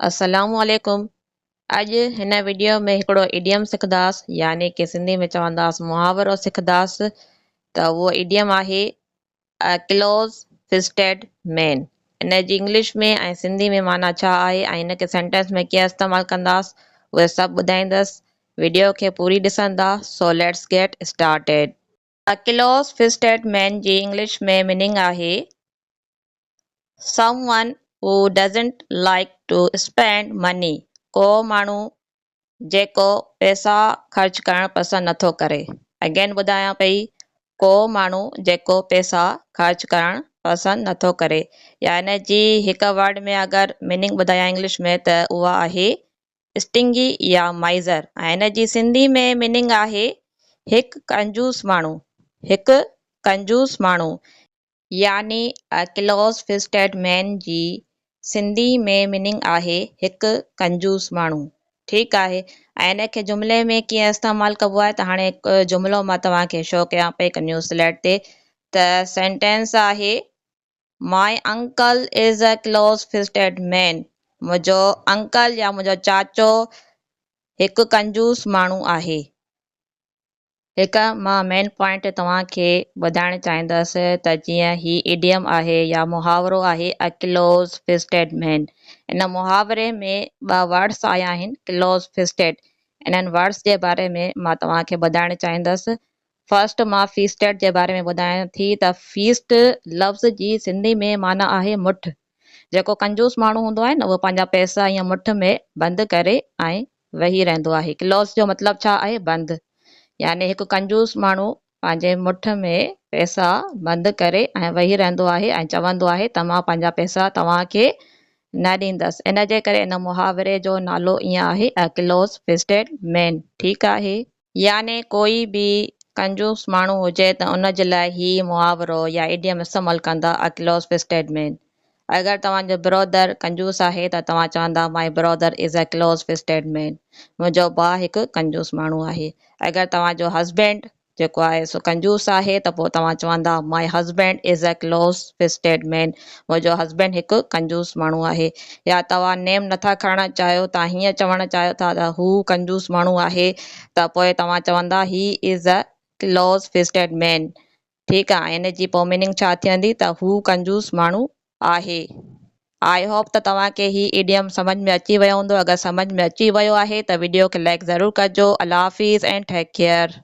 السلام عليڪم اڄ هن وڊيو ۾ هڪڙو ايڊيم سکنداس يعني ڪي سنڌي ۾ چونداس محاورو سکنداس ته اهو ايڊيم آهي A close fisted man ان جي انگلش ۾ ۽ سنڌي ۾ معنيٰ ڇا آهي ۽ ان کي سينٽينس ۾ ڪيئن استعمال ڪنداس اهي سڀ ٻڌائيندس وڊيو کي پوري ڏسندا so let's get started. A close fisted man جي انگلش ۾ ميننگ آهي Someone who doesn't like to spend money ڪو ماڻهو جيڪو پئسا خرچ ڪرڻ پسند نٿو ڪري. اگين ٻڌايان پئي ڪو ماڻهو جيڪو پئسا خرچ ڪرڻ پسند نٿو ڪري يا ان جي هڪ ورڊ ۾ اگر ميننگ ٻڌايان انگلش ۾ ته اها آهي اسٽنگي يا مائزر ۽ ان جي سنڌي ۾ ميننگ آهي هڪ ڪنجوس ماڻهو هڪ ڪنجوس ماڻهو. يعني A Close Fisted Man جي سنڌي ۾ ميننگ آهي هڪ ڪنجوس ماڻهو. ٺيڪ آهي ۽ ان کي جملي ۾ ڪيئن استعمال ڪبو آهي ته هاڻي هڪ جملو مان توهان کي شو ڪيان پئي هڪ نيو سلائيڊ تي ته سينٽينس آهي My uncle is a close fisted man منهنجو انڪل يا منهنجو چاچو هڪ ڪنجوس ماڻهو آهي. هڪ مان مين پوائنٽ توهان کي ٻڌائڻ چاهيندس ته جيئن هي ايڊيم آهي يا محاورو آهي A Close Fisted Man ان محاوري ۾ ٻه ورڊس آيا آهن Close Fisted انهن ورڊس جي باري ۾ مان توهان کي ٻڌائڻ چاهيندس فرسٽ مان فيسٽيڊ جي باري ۾ ٻڌايان ٿي ته فيسٽ لفظ جي سنڌي ۾ معنيٰ آهي مٺ جيڪو ڪنجوس ماڻهو هوندو آهي نه اهو پنهنجا پئسا ائين مٺ ۾ بند ڪري ۽ ويهي رهندو آهي. ڪلوز جو مطلب ڇا آهي؟ بند. يعني هڪ ڪنجوس ماڻهو پنهنجي مٺ ۾ پئسا بند ڪري ۽ ويهي رهندو آهي ۽ چوندو آهي ته مان پنهنجا پئسا توهان کي نه ڏيندس. ان جي ڪري ان محاوري جو نالو ائين آهي A Close Fisted Man. ٺيڪ آهي. يعني ڪوئي به ڪنجوس ماڻهو هجي ته ان جي لاء هي محاورو يا ايڊيم استعمال ڪندا A Close Fisted Man. اگر توهان جو برادر ڪنجوس آهي ته توهان چوندا My brother is a close fisted man. منهنجو ڀاء هڪ ڪنجوس ماڻهو آهي. اگر توهان جو هسبينڊ جيڪو آهي سو ڪنجوس آهي ته پوء توهان چوندا My husband is a close fisted man. منهنجو هسبينڊ هڪ ڪنجوس ماڻهو آهي. يا توهان نيم نٿا کڻڻ چاهيو توهان هيئن چوڻ چاهيو ٿا ته هو ڪنجوس ماڻهو آهي ته پوء توهان چوندا He is a close fisted man. ٺيڪ آ ان جي پوء ميننگ ڇا ٿيندي ته هو ڪنجوس ماڻهو آهي. I hope ته توهان کي هي ايڊيم سمجهه ۾ اچي ويو هوندو اگر سمجهه ۾ اچي ويو آهي ته وڊيو کي لائيڪ ضرور ڪجو الله حافظ ۽ ٽيڪ ڪيئر.